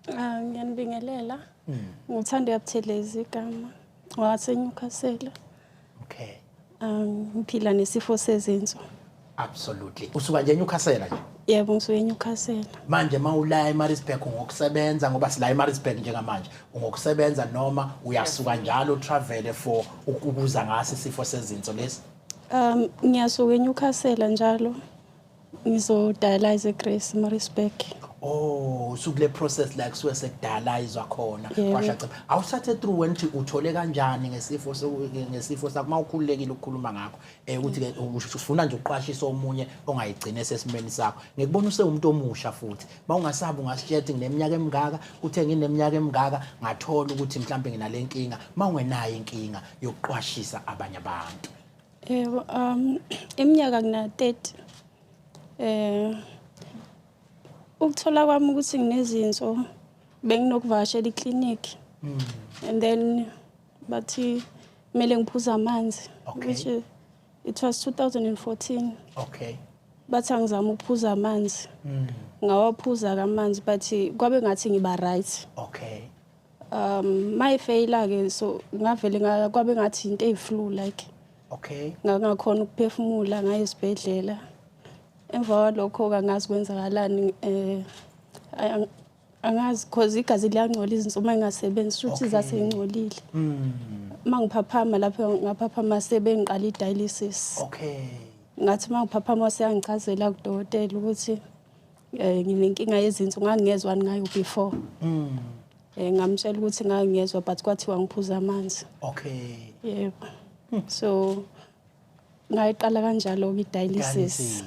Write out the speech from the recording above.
Ah, ngiyanibingelela. Nguthando Buthelezi igama. WaseNewcastle. Okay. Ngiphila nesifo sezinso. Absolutely. Usuka nje eNewcastle nje? Yebo, ngisuke eNewcastle. Manje mawula eMaritzburg ngokusebenza, ngoba sila eMaritzburg njengamanje, ungokusebenza noma uyasuka njalo travel for ukubuza ngaso isifo sezinso lesi? Ngiyasuka eNewcastle njalo. Ngizo-dialyze eGrace Maritzburg. Oh, usukule process la kusuke sekudialyzwa khona? Yebo. Kwasha. Awusathe through wena ukuthi uthole kanjani ngesifo sakho, mawukhululekile ukukhuluma ngakho, ukuthi ke ufuna nje ukuqwashisa omunye ongayigcina esesimeni sakho. Ngikubona usewumuntu omusha futhi. Mawungasabi ungasitshela ukuthi ngineminyaka emingaka, kuthe ngineminyaka emingaka ngathola ukuthi mhlambe nginale nkinga, mawungenayo inkinga yokuqwashisa abanye abantu. Yebo, iminyaka ngina 30. Ukuthola kwami ukuthi nginezinso, benginokuvakashela iklinikhi. And then bathi kumele ngiphuze amanzi, which it was 2014. Bathi angizama ukuphuza amanzi. Ngawaphuza amanzi, but kwabe ngathi ngiba right. Mayifeyila ke, so ngavele kwabe ngathi into eyi-flu like. Ngakhona ukuphefumula, ngaye esibhedlela. Emva kwalokho angazi kwenzakalani, angazi, cause igazi liyangcola izinso uma ingasebenzi, shuthi zaseyingcolile. Mangiphaphama lapho, ngaphaphama sebengiqala i-dialysis. Ngathi mangiphaphama seyangichazela kudokotela ukuthi nginenkinga yezinso, ngangingezwani ngayo before. Ngamtshela ukuthi ngangiyezwa, but kwathiwa ngiphuza amanzi. Yebo. So ngayiqala kanjalo i-dialysis. Dialysis.